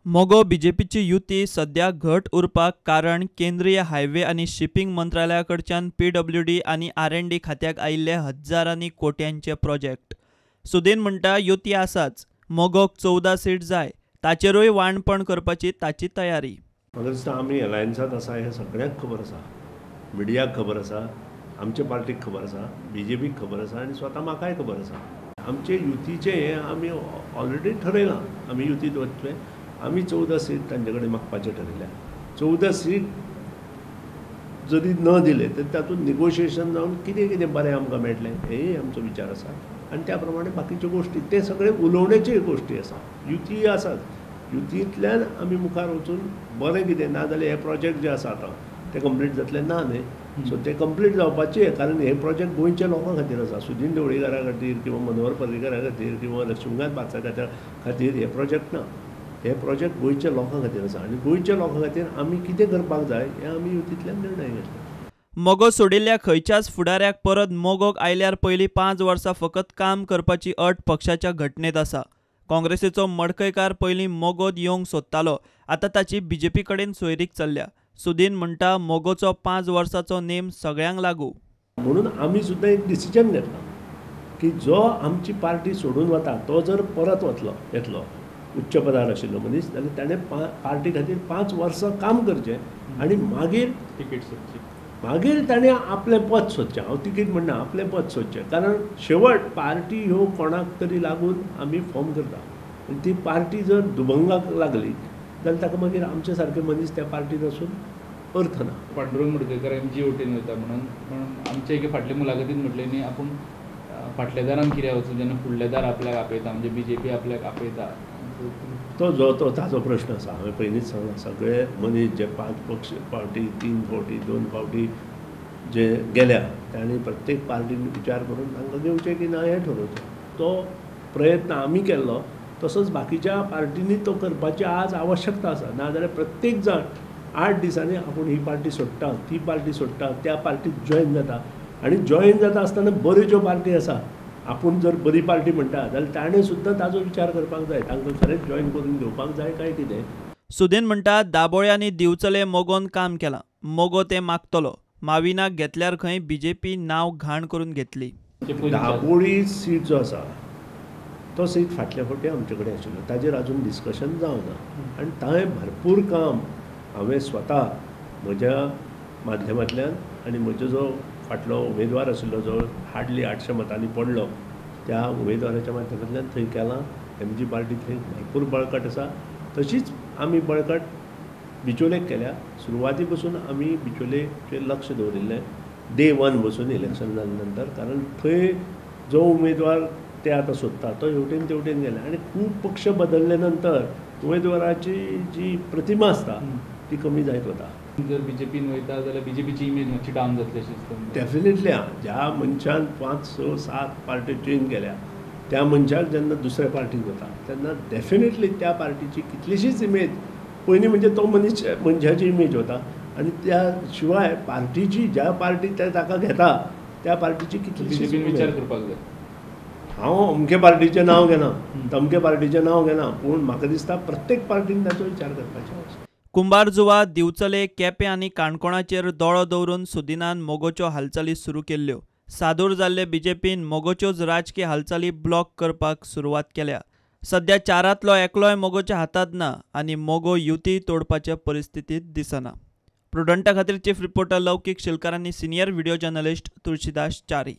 मगो बीजेपीची युती सध्या घट उरपाक कारण केंद्रीय हायवे आनी शिपिंग मंत्रालया कडच्यान पीडब्ल्यूडी आनी आर&डी खात्याक आयिल्ले हजारांनी कोट्यांचे प्रोजेक्ट. सुदीन म्हणटा युती आसाच, मगोक 14 सीट जाय, ताचेरूय वाणपण करपाची ताची तयारी. म्हाका दिसता आमी अलायन्सांत आसा हें सगळ्यांक खबर आसा, मिडियाक खबर आसा, आमच्या पार्टीक खबर आसा, बीजेपीक खबर आसा आनी स्वता म्हाकाय खबर आसा. आमचे युतीचें हें आमी ऑलरेडी ठरयलां, आमी युतींत वचचें. आमी 14 सीट तांचे कडेन मागपाचें ठरयल्या. 14 सीट जरी न दिले तर तातूंत निगोशिएशन जावन कितें कितें बरें आमकां मेळटलें हेंय आमचो विचार आसा आनी त्या प्रमाणे बाकीच्यो गोश्टी ते सगळे उलोवण्याच्यो गोश्टी आसा. युती आसात, युतींतल्यान आमी मुखार वचून बरें कितें, ना जाल्यार हे प्रोजेक्ट जे आसा आतां ते कंप्लीट जातले ना न्ही. सो ते कंप्लीट जावपाचे, कारण हे प्रोजेक्ट गोंयच्या लोकां खातीर आसा, सुदीन ढवळीकारा खातीर किंवा मनोहर पर्रीकारा खातीर किंवा लक्ष्मीकांत पार्सेकारा खातीर हे प्रोजेक्ट ना. हे प्रोजेक्ट गोंयच्या लोकां खातीर आसा आनी गोंयच्या लोकां खातीर आमी कितें करपाक जाय हें आमी युतींतल्यान निर्णय घेतले. मगो सोडिल्ल्या खंयच्याच फुडाऱ्याक परत मगोक आयल्यार पयलीं 5 वर्सां फकत काम करपाची अट पक्षाच्या घटनेंत आसा. काँग्रेसीचो मडकयकार पयलीं मगोत येवंक सोदतालो, आतां ताची बीजेपी कडेन सोयरीक चल्ल्या. सुदीन म्हणटा मगोचो 5 वर्सांचो नेम सगळ्यांक लागू. म्हणून आमी सुद्दां एक डिसिजन घेतला की जो आमची पार्टी सोडून वता तो जर परत वतलो येतलो उच्च पदार आशिल्लो मनीस जाल्यार ताणें पार्टी खातीर 5 वर्सां काम करचें आनी मागीर तिकीट सोदची, मागीर ताणें आपलें पद सोदचें. हांव तिकीट म्हणना, आपलें पद सोदचें, कारण शेवट पार्टी ह्यो कोणाक तरी लागून आमी फॉर्म करता आनी ती पार्टी जर दुभंगाक लागली जाल्यार ताका मागीर आमचे सारके मनीस त्या पार्टीन आसून अर्थ ना. पांडुरंग मडकयकार एमजी वटेन वयता म्हणून, पण आमचे एके फाटले मुलाखतीन म्हटलें न्ही आपूण फाटल्या दारान कित्याक वचूं जेन्ना फुडल्या दार आपल्याक आपयता, म्हणजे बीजेपी आपल्याक आपयता. तो जो तो ताजो प्रश्न आसा. हांवें पयलींच सांगला, सगळे मनीस जे 5 पक्ष फावटी, 3 फावटी, 2 फावटी जे गेल्या तांणी प्रत्येक पार्टीन विचार करून तांकां घेवचें की ना हें ठरोवचें. तो प्रयत्न आमी केल्लो तसोच बाकीच्या पार्टींनी तो करपाची आज आवश्यकता आसा. नाजाल्यार प्रत्येक जाण 8 दिसांनी आपूण ही पार्टी सोडटा, ती पार्टी सोडटा, त्या पार्टीत जॉयन जाता आनी जॉयन जाता आसतना बऱ्यो ज्यो पार्टी आसा, आपूण जर बरी पार्टी म्हणटा जाल्यार ताणें सुद्दां ताजो विचार करपाक जाय, तांकां खरेंच जॉयन करून घेवपाक जाय काय कितें. सुदीन म्हणटा दाबोळे आनी दिवचले मगोन काम केलां, मगो तें मागतलो. माविनाक घेतल्यार खंय बीजेपी नांव घाण करून घेतली. दाबोळी सीट जो आसा तो सीट फाटल्या फावटी आमचे कडेन आशिल्लो, ताजेर आजून डिस्कशन जावना आनी ताणें भरपूर काम हांवें स्वता म्हज्या माध्यमांतल्यान आनी म्हजो जो फाटलो उमेदवार आशिल्लो जो हार्डली 800 मतांनी पडलो त्या उमेदवाराच्या माध्यमांतल्यान थंय केलां. एमजी पार्टी थंय भरपूर बळकट आसा, तशीच आमी बळकट बिचोलेक केल्या. सुरवाती पसून आमी बिचोलेचेर लक्ष दवरिल्लें डे 1 बसून इलेक्शन जाले नंतर, कारण थंय जो उमेदवार ते आतां सोदता तो हेवटेन तेवटेन गेले आनी खूब पक्ष बदलले नंतर उमेदवाराची जी प्रतिमा आसता ती कमी जायत वता. जर बीजेपीन वयता जाल्यार बीजेपीची इमेज मातशी डावन जातली अशी दिसता. डेफिनेटली ज्या मनशान 5, 6, 7 पार्टी चेंज केल्या त्या मनशाक जेन्ना दुसऱ्या पार्टीन वता तेन्ना डेफिनेटली त्या पार्टीची कितलीशीच इमेज पयलीं म्हणजे तो मनीस मनशाची इमेज वता आनी त्या शिवाय पार्टीची ज्या पार्टी ते ताका घेता त्या पार्टीची कितलीशीच विचार करपाक जाय. हांव अमके पार्टीचें नांव घेना, तमके पार्टीचें नांव घेना, पूण म्हाका दिसता प्रत्येक पार्टीन ताचो विचार करपाचो. कुंभारजुवा, दिवचले, केपें आनी काणकोणाचेर दोळो दवरून सुदिनान मगोच्यो हालचाली सुरू केल्ल्यो. सादूर जाल्ले बीजेपीन मगोच्योच राजकी हालचाली ब्लॉक करपाक सुरवात केल्या. सध्या 4रांतलो एकलोय मगोच्या हातांत ना आनी मगो युती तोडपाचे परिस्थितींत दिसना. प्रुडंटा खातीर चीफ रिपोर्टर लौकीक शिलकार आनी सिनियर व्हिडिओ जर्नलिस्ट तुळशीदास चारी.